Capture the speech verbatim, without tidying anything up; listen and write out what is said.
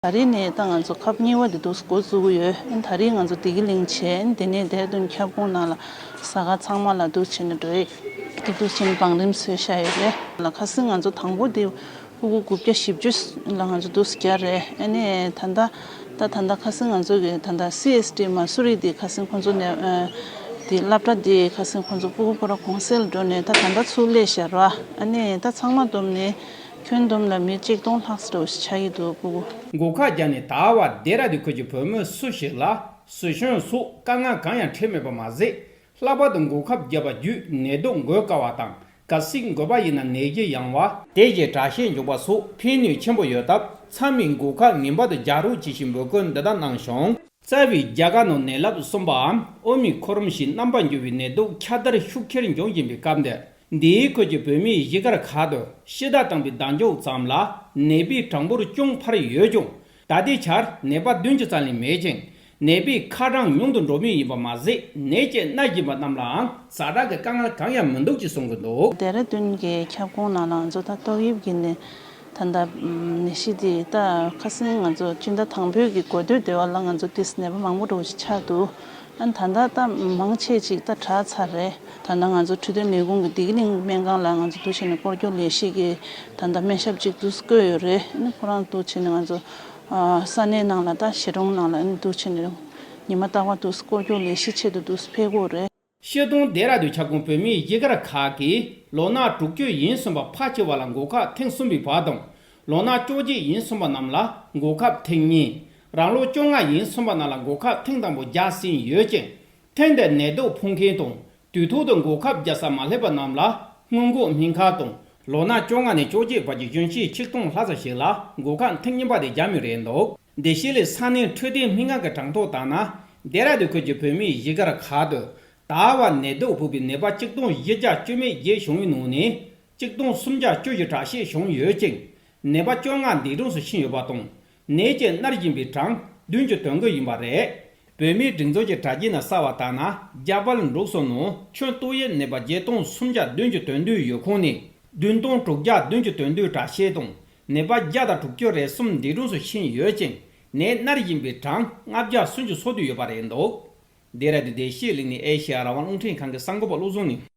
ད་རེས་ནས་ད་ང་ཚོ་ཁབ་གཉིས་པ་དེ་འདུག་འགོ་བཙུགས་ཀྱི་ཡོད། ཨ་ནི་ད་རེས་ང་ཚོ་བདེ་སྐྱིད་གླིང་བྱས། ཨ་ནི་དེ་ནས་ལྡེ་ར་ལྡུན་ཁྱབ་ཁོངས་ནང་ལ་ས་ག་ཚང་མ་ལ་འདུག་བྱས་ནས་འགྲོ་ཡས་དེ་འདུག་བྱས་ནས་བང་རིམ་བཟོས་བཞག་ཡོད་རེད། ལ་ཁ་སང་ང་ཚོ་དང་པོ་དེ་ཕྲུ་གུ་དགུ་བརྒྱ་བཞི་བཅུ་ལ་ང་ཚོ་འདུག་བརྒྱབ་རེད། ཨ་ནི་ད་ལྟ་ད་ད་ལྟ་ཁ་སང་ང་ཚོ་གི་ད་ལྟ་སི་ཨེས་ཌི་མ་སུ་རི་དེ་ཁ་སང་ཁོང་ཚོ་ནས་ཨ་དེ་སློབ་གྲྭ་དེ་ཁ་སང་ཁོང་ཚོ་ཕྲུ་གུ་ཁོ་ར་གུང་སེང་ལ་འགྲོ་ནས་ད་ད་ལྟ་ཚུར་སླེབས་བཞག་ར། ཨ་ནི་ད་ཚང་མ་བསྡོམས་ནས་ཁྱོན་བསྡོམས་ལ་མི་གཅིག་སྟོང་ལྷག་ཙམ་ཆགས་ཀྱི་འདུག་ཕྲུ་གུ། འགོག་ཁབ་བརྒྱབ་ནས་ད་བར་ལྡེ་ར་ལྡུན་ཁུལ་གྱི་བོད་མི་སུ་ཞིག་ལ་ཟས་གོས་སོགས་དཀའ་ངལ་གང་ཡང་འཕྲད་མེད་པ་མ་ཟད། ལྷག་པར་དུ་འགོག་ཁབ་བརྒྱབ་པ་བརྒྱུད་ནད་དུག་འགོས་དཀའ་བ་དང་གལ་སྲིད་འགོས་པ་ཡིན་ན་ནད་གཞི་ཡང་བ་དེ་བཞིན་དྲག་སྐྱེད་འབྱུང་བ་སོགས་ཕན་ནུས་ཆེན་པོ་ཡོད་སྟབས། ཚང་མས་འགོག་ཁབ་ངེས་པར་དུ་རྒྱག་རོགས་བྱེད་ཞེས་འབོད་སྐུལ་འདི་ལྟར་གནང་བྱུང་། རྩ་བའི་རྒྱལ་ཁབ་ནང་ནད་རླབས་གསུམ་པའམ་ཨོ་མི་ཁོ་རོན་ཞེས་རྣམ་པར་འགྱུར་བའི་ནད་དུག་ཁྱབ་གདལ་ཤུགས་ཆེར་འབྱུང་བཞིན་པའི་སྐབས་འདིར། འདིའི་ཁུལ་གྱི་བོད་མིའི་གཞིས་སྒར་ཁག་ཏུ་ཕྱི་ཟླ་དང་པོའི་ཟླ་མཇུག་ཙམ་ལ་ནད་པའི་གྲངས་འབོར་ཅུང་འཕར་ཡོད་ཀྱང་། ད་ལྟའི་ཆར་ནད་པ་བདུན་ཅུ་ཙམ་ལས་མེད་ཅིང་། ནད་པའི་ཁ་གྲངས་ཉུང་དུ་འགྲོ་མུས་ཡིན་པ་མ་ཟད། ནད་ཀྱིས་མནར་བཞིན་པ་རྣམས་ལའང་ཛ་དྲག་གི་དཀའ་ངལ་གང་ཡང་མི་འདུག་ཅེས་གསུང་གི་འདུག། ལྡེ་ར་ལྡུན་གྱི་ཁྱབ་ཁོངས་ནང་ལ་ང་ཚོ་ད་ཏོག་དབྱིབས་ཀྱི་ནད་ད་ལྟ་ནད་གཞི་དེ་ད་ཁ་སང་ང་ཚོ་སྤྱི་ཟླ་དང་པོའི་གི་འགོ་སྟོད་དེ་བ་ལ་ང་ཚོ་ཏིས་ནད་པ་མང་པོ་འགྲོ་ཞིག་ཆགས་འདུག། ཨ་ད་ལྟ་ད་མང་ཆེ་ཅིག་ད་དྲག་ཚར་རེད། ད་ལྟ་ང་ཚོ་འཕྲོད་བསྟེན་ལས་ཁུངས་ཀྱི་བདེ་སྐྱིད་གླིང་སྨན་ཁང་ལ་ང་ཚོ་འདུག་བྱས་ནས་སྐོར་སྐྱོད་ལས་གཞི་གི་ད་ལྟ་སྨན་ཞབས་ཅིག་འདུག་བསྐོས་ཡོད་རེད། ཨ་ནི་ཁོ་རང་འདུག་བྱས་ནས་ང་ཚོ་ས་གནས་ནང་ལ་ད་གཞིས་གྲོང་ནང་ལ་ཨ་ནི་འདུག་བྱས་ནས་ཉི་མ་རྟག་པར་འདུག་སྐོར་སྐྱོད་ལས་གཞི་ཆེད་དུ་འདུག་ཕེབས་ཀྱི་ཡོད་རེད། སྤྱིར་བཏང་ལྡེ་ར་ལྡུན་ཁྱབ་ཁོངས་བོད་མིའི་གཞིས་སྒར་ཁག་གིས་ལོ་ན་དྲུག་ཅུ་ཡན་སོན་པ་ཕལ་ཆེ་བ་ལ་འགོག་ཁབ་ཐེངས་གསུམ་པའི་བར་དང་། ལོ་ན་བཅོ་བརྒྱད་ཡན་སོན་པ་རྣམས་ལ་འགོག་ཁབ་ཐེངས་གཉིས། རང་ལོ་བཅོ་ལྔ་ཡན་སོན་པ་རྣམས་ལ་འགོག་ཁབ་ཐེངས་དང་པོ་བརྒྱབ་ཟིན་ཡོད་ཅིང་། ཐེངས་འདིར་ནད་དུག་ཕོག་མཁན་དང་དུས་ཐོག་ཏུ་འགོག་ཁབ་བརྒྱབ་ས་མ་སླེབས་པ་རྣམས་ལ་སྔོན་འགོག་སྨན་ཁབ་དང་། ལོ་ན་བཅོ་ལྔ་ནས་བཅོ་བརྒྱད་བར་གྱི་གཞོན་སྐྱེས་ཆིག་སྟོང་ལྷག་ཙམ་ཞིག་ལ་འགོག་ཁབ་ཐེངས་གཉིས་པ་དེ་བརྒྱབ་མུས་རེད་འདུག། འདི་ཞིག་ལས་ས་གནས་འཕྲོད་བསྟེན་སྨན་ཁང་གི་གྲངས་ཐོ་ལྟར་ན། ལྡེ་ར་ལྡུན་ཁུལ་གྱི་བོད་མིའི་གཞིས་སྒར་ཁག་ཏུ་ད་བར་ནད་དུག་ཕོག་པའི་ནད་པ་གཅིག་སྟོང་བཞི་བརྒྱ་བཅུ་མེད་བརྒྱད་བྱུང་བའི་ནང་ནས། གཅིག་སྟོང་སུམ་བརྒྱ་བཅུ་བཞི་དྲག་སྐྱེད་བྱུང་ཡོད་ཅིང་། ནད་པ་བཅོ་ལྔ་འདས་གྲོངས་སུ་ཕྱིན་ཡོད་པ་དང་། ནད་ཀྱིས་མནར་བཞིན་པའི་གྲངས་བདུན་ཅུ་དོན་དགུ་ཡིན་པ་རེད། བོད་མིའི་སྒྲིག་འཛུགས་ཀྱི་དྲ་རྒྱའི་ནང་གསལ་བ་ལྟར་ན། རྒྱ་བལ་འབྲུག་སོགས་ནང་ཁྱོན་ཏོག་དབྱིབས་ནད་པ་བརྒྱད་སྟོང་སུམ་བརྒྱ་བདུན་ཅུ་དོན་བདུན་ཡོད་ཁོངས་ནས། བདུན་སྟོང་དྲུག་བརྒྱ་བདུན་ཅུ་དོན་བདུན་དྲག་སྐྱེད་དང་། ནད་པ་བརྒྱ་དང་དྲུག་ཅུ་རེ་གསུམ་འདས་གྲོངས་སུ་ཕྱིན་ཡོད་ཅིང་། ནད་མནར་བཞིན་པའི་གྲངས་ལྔ་བརྒྱ་སུམ་ཅུ་སོ་བདུན་ཡོད་པ་རེད་འདུག། ལྡེ་ར་ལྡུན་བདེ་སྐྱིད་གླིང་ནས་ཨེ་ཤེ་ཡ་རང་དབང་རླུང་འཕྲིན་ཁང་གི་གསར་འགོད་པ་བློ་བཟང་ནས་